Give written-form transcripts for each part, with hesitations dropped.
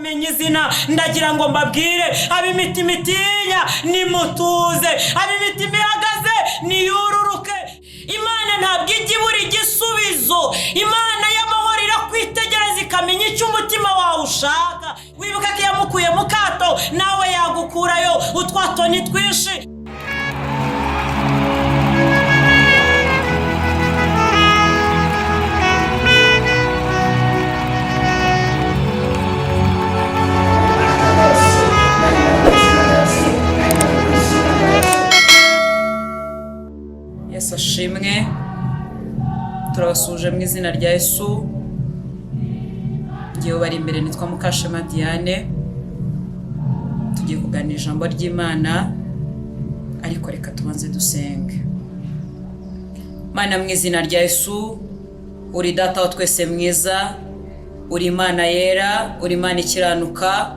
Kumenya izina, ndagira ngo mbabwire ab'imitima itinya nimutuze, ab'imitima ihagaze niyururuke. Imana ntabwo ijya ibura igisubizo. Imana y'amahoro irakwitegereza ikamenya icyo umutima wawe ushaka. Wibuka ko yamukuye mu kato, nawe yagukurayo. Utwato ni twinshi. Yesu ashimwe. Turabasuhuje mu izina rya Yesu. Ngewe bari imbere nitwa Mukashema Diane. Tugiye kuganira ijambo ry'Imana, ariko reka tubanze dusenge. Mana, mu izina rya Yesu, uri Data wa twese mwiza, uri Imana yera, uri Imana ikiranuka,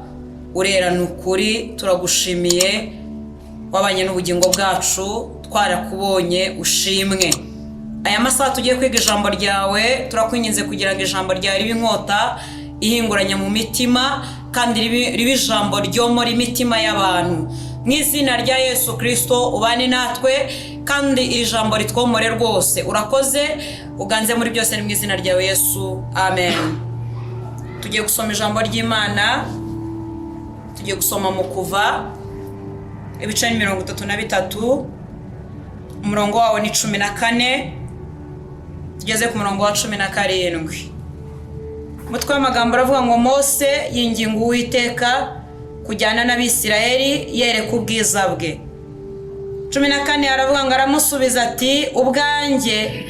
urera ni ukuri. Turagushimiye, wabanye n'ubugingo bwacu, twarakubonye, ushimwe. Aya masaha tugiye kwiga ijambo ryawe, turakwinginze kugira ngo ijambo ryawe ribe inkota ihinguranya mu mitima, kandi ribe ijambo ryomora imitima y'abantu. Mu izina rya Yesu Kirisito, ubane natwe kandi iri jambo ritwomore rwose. Urakoze, uganze muri byose, ni mu izina ryawe Yesu, amen. Tugiye gusoma ijambo ry'Imana. Tugiye gusoma mu Kuva, ibice 33, umurongo wawo ni 14, tugeze ku murongo wa 17. Umutwe w'amagambo uravuga ngo: "Mose yinginga Uwiteka kujyana n'Abisirayeli yereka ubwiza bwe." 14 aravuga ngo: "Aramusubiza ati: 'Ubwanjye,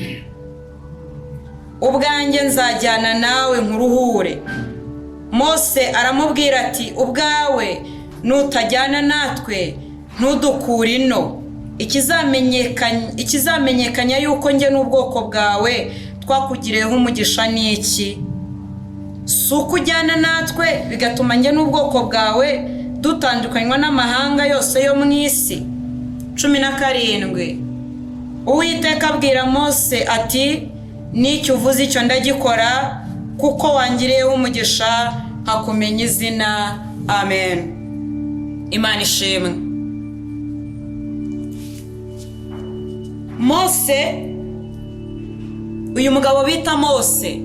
ubwanjye nzajyana nawe nkuruhure.' Mose aramubwira ati: 'Ubwawe nutajyana natwe, ntudukure ino, ikizamenyekanya yuko njye n'ubwoko bwawe twakugiriyeho umugisha ni iki? Si uko ujyana natwe, bigatuma njye n'ubwoko bwawe dutandukanywa n'amahanga yose yo mu isi?'" 17, Uwiteka abwira Mose ati: "N'icyo uvuze icyo ndagikora, kuko wangiriyeho umugisha nkakumenya izina." Amen. Imana ishimwe. Mose, uyu mugabo bita Mose,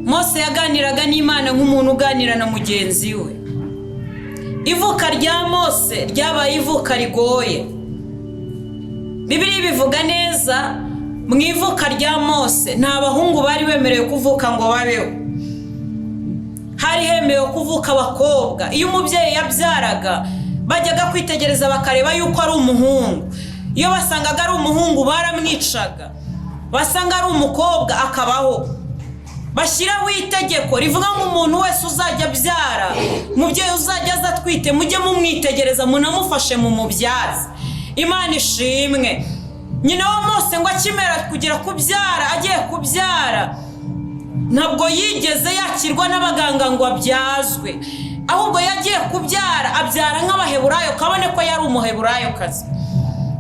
Mose yaganiraga n'Imana nk'umuntu uganira na mugenzi we. Ivuka rya Mose ryabaye ivuka rigoye. Bibiliya bivuga neza, mu ivuka rya Mose nta bahungu bari bemerewe kuvuka ngo babeho, hari hemewe kuvuka abakobwa. Iyo umubyeyi yabyaraga, bajyaga kwitegereza bakareba yuko ari umuhungu. Iyo basangaga ari umuhungu baramwicaga, basanga ari umukobwa akabaho. Bashyiraho itegeko rivuga ngo umuntu wese uzajya abyara, umubyeyi uzajya aza atwite, mujye mumwitegereza, munamufashe mu mubyaze. Imana ishimwe. Nyina wa Mose ngo akimera kugera kubyara, agiye kubyara, ntabwo yigeze yakirwa n'abaganga ngo abyazwe, ahubwo yagiye kubyara abyara nk'Abaheburayo, kabone ko yari Umuheburayokazi.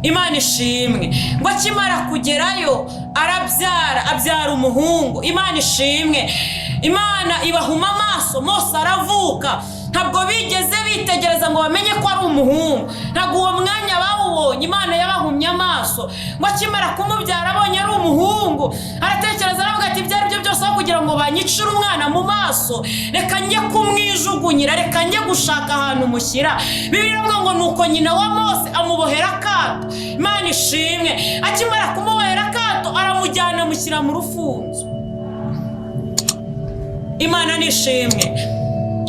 Imana ishimwe. Ngo akimara kugerayo arabyara, abyara umuhungu. Imana ishimwe. Imana ibahuma amaso, Mose aravuka. Ntabwo bigeze bitegereza ngo bamenye ko ari umuhungu, ntabwo uwo mwanya bawubonye, Imana yabahumye amaso. Ngo akimara kumubyara abonye ari umuhungu, aratekereza, aravuga ati: "Ibyo ari byo byose, aho kugira ngo banyicire umwana mu maso, reka njye kumwijugunyira, reka njye gushaka ahantu mushyira." Bibiliya iravuga ngo nuko nyina wa Mose amubohera akato. Imana ishimwe. Akimara kumubohera akato, aramujyana amushyira mu rufunzo. Imana nishimwe.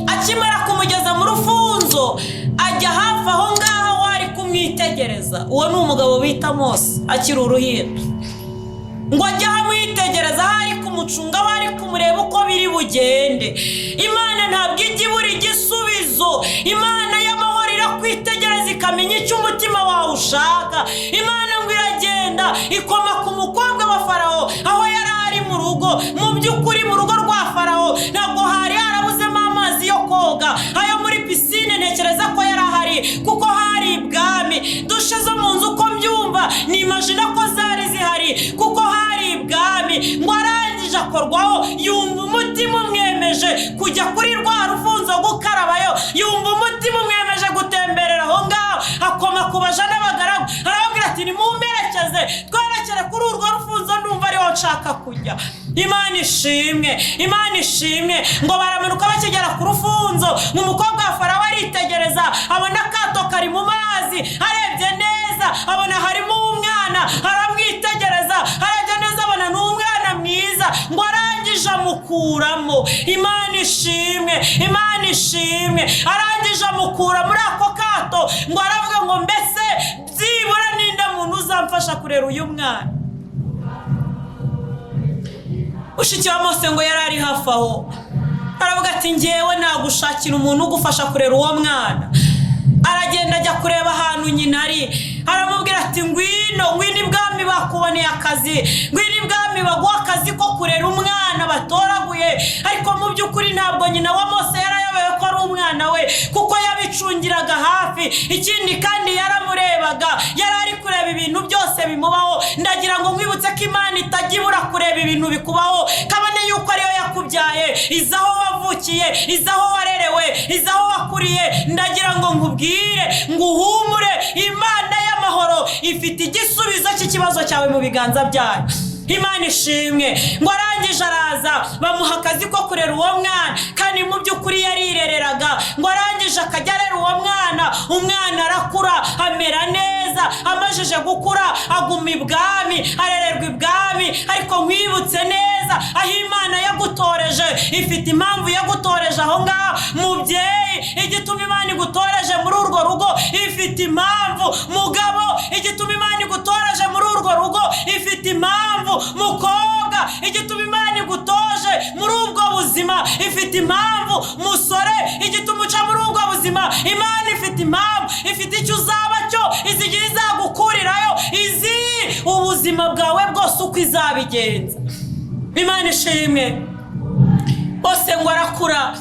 Akimara kumugeza mu rufunzo, ajya hafi aho ngaho ari kumwitegereza. Uwo ni umugabo bita Mose akiri uruhinja. Ngo ajye amwitegereza, aho ari kumucunga, aho ari kumureba uko biri bugende. Imana ntabwo ijya ibura igisubizo. Imana y'amahoro irakwitegereza ikamenya icyo umutima wawe ushaka. Imana ngo iragenda ikoma ku mukobwa wa Farawo aho yari ari mu rugo. Mu by'ukuri mu rugo rwa Farawo ntabwo hari harabuzemo amazi yo koga, ayo muri pisine ntekereza ko yari ahari kuko hari ibwami. Dushe zo mu nzu, uko mbyumva nimajina ko zari zihari kuko hari ibwami. Ngo arangije akorwaho, yumva umutima umwemeje kujya kuri rwa rufunzo. Twerekere kuri urwo rufunzo, ndumva ariho nshaka kujya. Imana ishimwe, Imana ishimwe. Ngo baramanuka, bakigera ku rufunzo, ngo umukobwa wa Farawo aritegereza, abona akato kari mu mazi. Arebye neza abona harimo umwana, aramwitegereza, arebye neza abona ni umwana mwiza. Ngo arangije amukuramo. Imana ishimwe, Imana ishimwe. Arangije amukura muri ako kato. Ngo aravuga ngo: "Mbese byibura ninde muntu uzamfasha kurera uyu mwana?" Mushiki wa Mose ngo yari ari hafi aho, aravuga ati: "Ngewe nagushakira umuntu ugufasha kurera uwo mwana." Aragenda ajya kureba ahantu nyina ari, aramubwira ati: "Ngwino, ngwino ibwami bakuboneye akazi, ngwino ibwami baguha akazi ko kurera umwana batoraguye." Ariko mu by'ukuri ntabwo nyina wa Mose yarayobewe ko ari umwana we, kuko yabicungiraga hafi. Ikindi kandi yaramurebaga, yari ari kureba ibintu byose bimubaho. Ndagira ngo nkwibutse ko Imana itajya ibura kureba ibintu bikubaho, kabone yuko ariyo yakubyaye. Izi aho wavukiye, izi aho warerewe, izi aho wakuriye. Ndagira ngo nkubwire ngo uhumure, Imana y'amahoro ifite igisubizo cy'ikibazo cyawe mu biganza byayo. Imana ishimwe. Ngo arangije araza, bamuha akazi ko kurera uwo mwana, kandi mu by'ukuri yarirereraga. Ngo arangije akajya arera uwo mwana. Umwana arakura, amera neza. Amajije gukura aguma ibwami, arererwa ibwami. Ariko nkwibutse neza, aho Imana yagutoreje ifite impamvu yagutoreje aho ngaho. Mubyeyi, igituma Imana igutoreje muri urwo rugo ifite impamvu. Mugabo, igituma Imana igutoreje muri urwo rugo ifite impamvu. Mukobwa, igituma Imana igutoje muri ubwo buzima ifite impamvu. Musore, igituma uca muri ubwo buzima Imana ifite impamvu, ifite icyo uzaba cyo, izi igihe izagukurirayo, izi ubuzima bwawe bwose uko izabigenza. Imana ishimwe. Bose ngo arakura,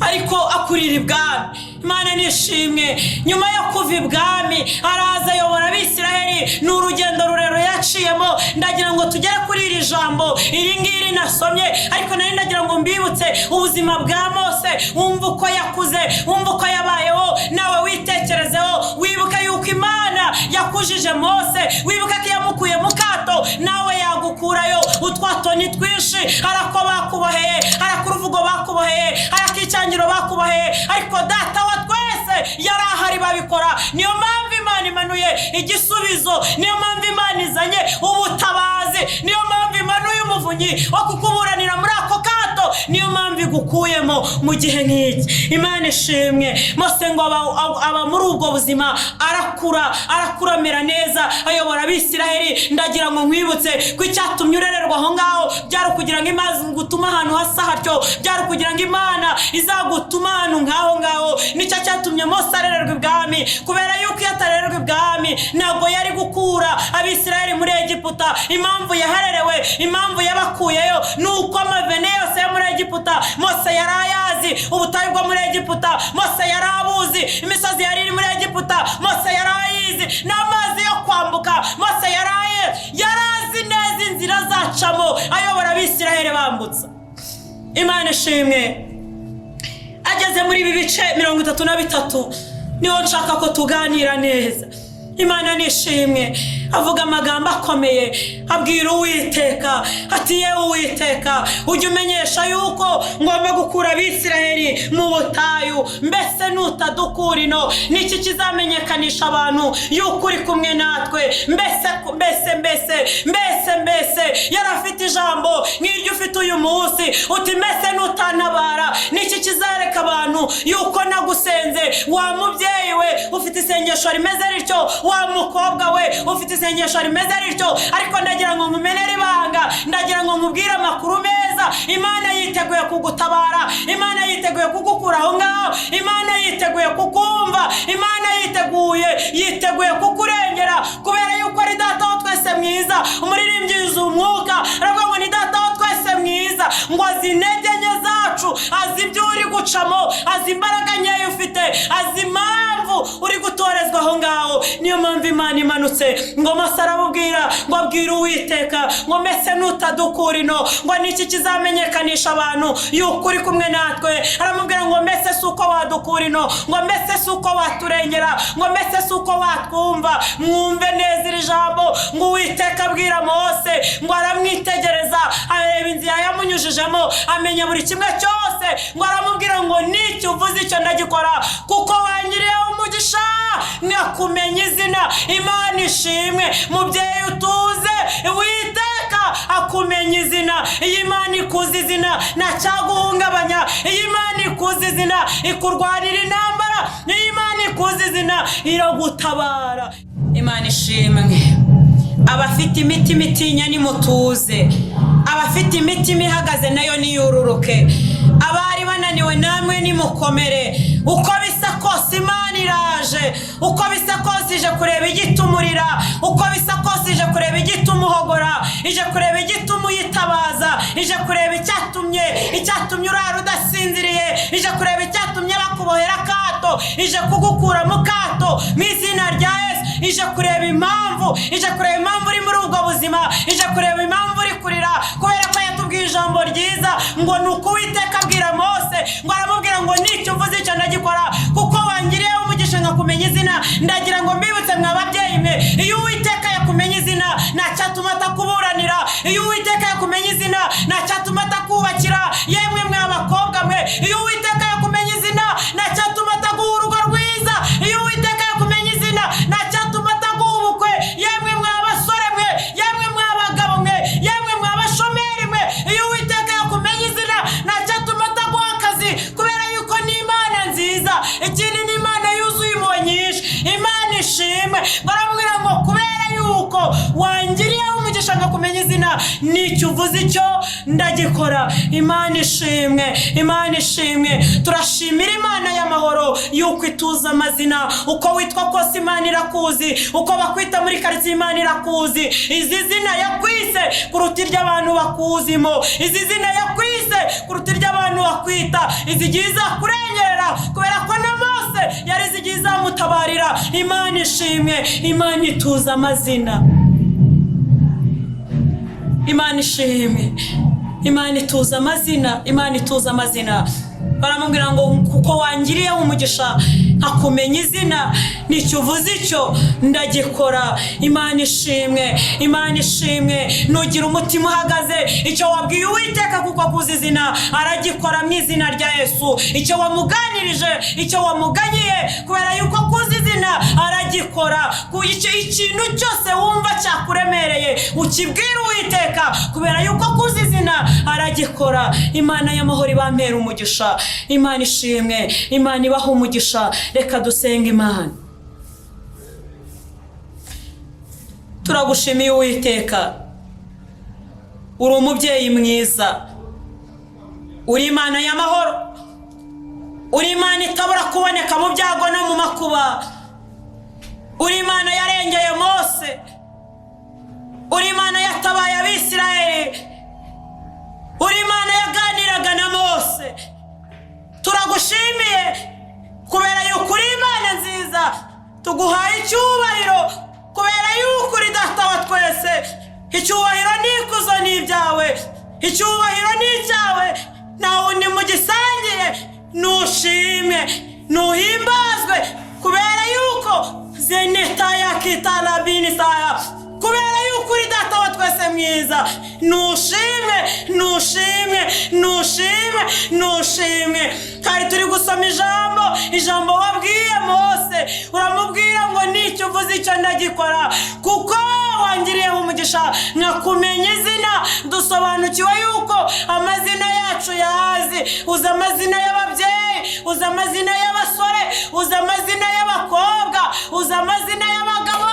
ariko akurira ibwami. Imana nishimwe. Nyuma yo kuva ibwami araza ayobora Abisiraheli. Ni urugendo rurerure yaciyemo. Ndagira ngo tugere kuri iri jambo, iri ngiri nasomye, ariko nari ndagira ngo mbibutse ubuzima bwa Mose. Wumva uko yakuze, wumva uko yabayeho, nawe witekerezeho, wibuke yuko Imana yakujije Mose, wibuke ko yamukuye mu kato, nawe yagukurayo. Utwato ni twinshi, hari ako bakuboheye, hari akuruvugo bakuboheye, hari akicyangiro bakuboheye, ariko Data wa twese yari ahari babikora. Niyo mpamvu Imana imanuye igisubizo, niyo mpamvu Imana izanye ubutabazi, niyo mpamvu imanuye umuvunyi wo kukuburanira muri ako kato, niyo mpamvu igukuyemo mu gihe nk'iki. Imana ishimwe. Mose ngo aba muri ubwo buzima, arakura, arakura, amera neza, ayobora Abisiraheli. Ndagira ngo nkwibutse ko icyatumye urererwa aho ngaho byari ukugira ngo Imana igutume ahantu hasa hatyo, byari ukugira ngo Imana izagutuma ahantu nk'aho ngaho. Nicyo cyatumye Mose arererwa ibwami, kubera yuko iyo atarererwa ibwami ntabwo yari gukura Abisiraheli muri Egiputa. Impamvu yaharerewe, impamvu yabakuyeyo, ni uko amavene yose yo muri Egiputa Mose yari ayazi. Ubutayu bwo muri Egiputa Mose yari abuzi, imisozi yari iri muri Egiputa Mose yari ayizi, n'amazi yo kwambuka Mose yari aye, yari azi neza inzira azacamo ayobora Abisiraheli bambutsa. Imana ishimwe. Ageze muri ibi bice 33, niho nshaka ko tuganira neza. Imana nishimwe. Avuga amagambo akomeye, abwira Uwiteka ati: "Yewe Uwiteka, ujya umenyesha yuko ngomba gukura Abisiraheli mu butayu. Mbese nutadukura ino, niki kizamenyekanisha abantu yuko uri kumwe natwe?" Mbese, mbese, mbese, mbese, mbese, yari afite ijambo nk'iryo ufite uyu munsi, uti: "Mbese nutantabara, niki kizereka abantu yuko nagusenze?" Wa mubyeyi we, ufite isengesho rimeze rityo. Wa mukobwa we, ufite isengesho rimeze rityo. Ariko ndagira ngo nkumenere ibanga, ndagira ngo nkubwire amakuru meza: Imana yiteguye kugutabara, Imana yiteguye kugukura aho ngaho, Imana yiteguye kukumva, Imana yiteguye kukurengera, kubera yuko ari Data wa twese mwiza. Umuririmbyi yuzuye umwuka aravuga ngo ni Data wa twese mwiza, ngo azi intege nke zacu, azi ibyo uri gucamo, azi imbaraga nkeya ufite, azi impamvu uri gutorezwa aho ngaho. Niyo mpamvu Imana imanutse. Ngo Mose aramubwira ngo abwire Uwiteka ngo: "Mbese nutadukura ino, ngo niki kizamenyekanisha abantu yuko uri kumwe natwe?" Aramubwira ngo: "Mbese si uko wadukura wadukura ino, ngo mbese si uko waturengera, ngo mbese si uko watwumva. Mwumve neza iri jambo, ngo Uwiteka abwira Mose, ngo aramwitegereza, areba inzira yamunyujijemo, amenya buri kimwe cyose, ngo aramubwira ngo nicyo uvuze icyo ndagikora, kuko wangiriye umugisha nkakumenya izina. Imana ishimwe, mubyeyi utuze, Uwiteka akumenya izina. Iyi Imana ikuzi izina ntacyaguhungabanya, iyi Imana ikuzi izina ikurwanira intambara, iyi Imana ikuzi izina iragutabara. Imana ishimwe. Abafite imitima itinya nimutuze, abafite imitima ihagaze nayo niyururuke, abari bananiwe namwe nimukomere. Uko bisa kose Imana iraje, uko bisa kose ije kureba igitumurira, uko bisa kose ije kureba igitumuhogora, ije kureba igitumuyitabaza, ije kureba icyatumye urara udasinziriye, ije kureba icyatumye bakubohera akato, ije kugukura mu kato mu izina rya Yesu. Ije kureba impamvu, ije kureba impamvu uri muri ubwo buzima, ije kureba impamvu uri kurira, kubera ko yatubwiye ijambo ryiza ngo ni uko Uwiteka abwira Mose, ngo aramubwira ngo nicyo uvuze icyo ndagikora, kuko wangiriye umugisha nkakumenya izina. Ndagira ngo mbibutse mwa babyeyi mwe, iyo Uwiteka yakumenye izina ntacyatuma atakuburanira, iyo Uwiteka yakumenye izina ntacyatuma atakubakira. Yemwe mwa bakobwa mwe, iyo Uwiteka yakumenye izina ntacyatuma ataguha urugo rwiza, iyo Uwiteka yakumenye izina ntacyatuma ataguha ubukwe. Yemwe mwa basore mwe, yemwe mwa bagabo mwe, yemwe mwa bashomeri mwe, iyo Uwiteka yakumenye izina ntacyatuma ataguha akazi, kubera yuko ni Imana nziza. Ikindi ni Imana yuzuye impuhwe nyinshi. Imana ishimwe. Baramubwira ngo kubera yuko wangiriyeho umugisha nkakumenya izina, nicyo uvuze icyo ndagikora. Imana ishimwe, Imana ishimwe. Turashimira Imana y'amahoro yuko ituza amazina. Uko witwa kose Imana irakuzi, uko bakwita muri karitsiye Imana irakuzi. Izi zina yakwise kuruta iry'abantu bakuzimo, izi zina yakwise kuruta iry'abantu bakwita, izigiye izakurengerera, kubera ko na Mose yari izigiye izamutabarira. Imana ishimwe, Imana ituza amazina. Imana ishimwe, Imana ituza amazina, Imana ituza amazina. Baramubwira ngo kuko wangiriyeho umugisha nkakumenya izina, nicyo uvuze icyo ndagikora. Imana ishimwe, Imana ishimwe. Nugira umutima uhagaze, icyo wabwiye Uwiteka kuko akuzi izina aragikora mu izina rya Yesu. Icyo wamuganirije, icyo wamuganyiye, kubera yuko akuzi izina aragikora. Ikintu cyose wumva cyakuremereye ukibwira Uwiteka, kubera yuko akuzi izina aragikora. Imana y'amahoro ibampera umugisha. Imana ishimwe, Imana ibaha umugisha. Reka dusenge Imana. Turagushimiye Uwiteka, uri umubyeyi mwiza, uri Imana y'amahoro, uri Imana itabura kuboneka mu byago no mu makuba, uri Imana yarengeye Mose, uri Imana yatabaye Abisirayeli, uri Imana yaganiraga na Mose. Turagushimiye kubera yuko uri Imana nziza, tuguhaye icyubahiro kubera yuko uri Data wa twese. Icyubahiro n'ikuzo ni ibyawe, icyubahiro ni icyawe, nta wundi mugisangiye. Nushimwe, nuhimbazwe, kubera yuko zeneta yakitarabini saya, kubera yuko uri Data wa twese mwiza. Nushimwe, nushimwe, nushimwe, nushimwe. Kandi turi gusoma ijambo wabwiye Mose, uramubwira ngo nicyo uvuze icyo ndagikora, kuko wangiriyeho umugisha nkakumenya izina. Dusobanukiwe yuko amazina yacu yazi. Uzi amazina y'ababyeyi, uzi amazina y'abasore, uzi amazina y'abakobwa, uzi amazina y'abagabo.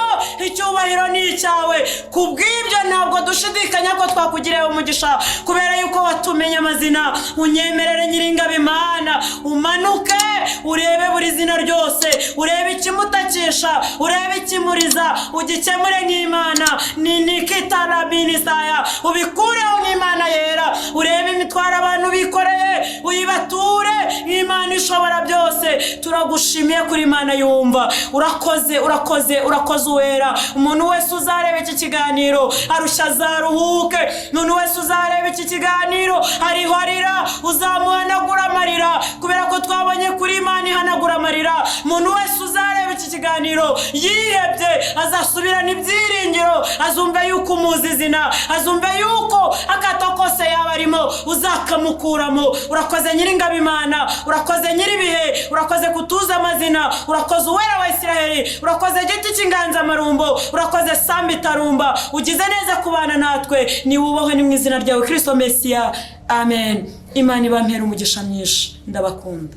Icyubahiro ni icyawe. Kubw'ibyo ntabwo dushidikanya ko twakugiriye umugisha, kubera yuko watumenye amazina. Unyemerere Nyiringabo Imana, umanuke urebe buri zina ryose, urebe ikimutakisha, urebe ikimuriza, ugikemure nk'Imana. Ninikitarabinisaya, ubikureho nk'Imana yera. Urebe imitwaro abantu bikoreye, uyibature nk'Imana ishobora byose. Turagushimiye kuri Imana yumva. Urakoze, urakoze, urakoze Uwera. Umuntu wese uzareba iki kiganiro arushya azaruhuke. Umuntu wese uzareba iki kiganiro ariho arira, uzamuhanagura amarira, kubera ko twabonye kuri Imana ihanagura Amarira. Umuntu wese uzareba iki kiganiro yihebye azasubirana ibyiringiro, azumva yuko umuzi izina, azumva yuko akato kose yaba arimo uzakamukuramo. Urakoze Nyiringabo Imana, urakoze Nyiribihe, urakoze kutuza amazina, urakoze Uwera wa Isiraheli, urakoze Giti cy'inganzamarumbo, urakoze Samba Itarumba. Ugize neza kubana natwe, niwubahwe, ni mu izina ryawe Kirisito Mesiya, amen. Imana ibampera umugisha mwinshi, ndabakunda.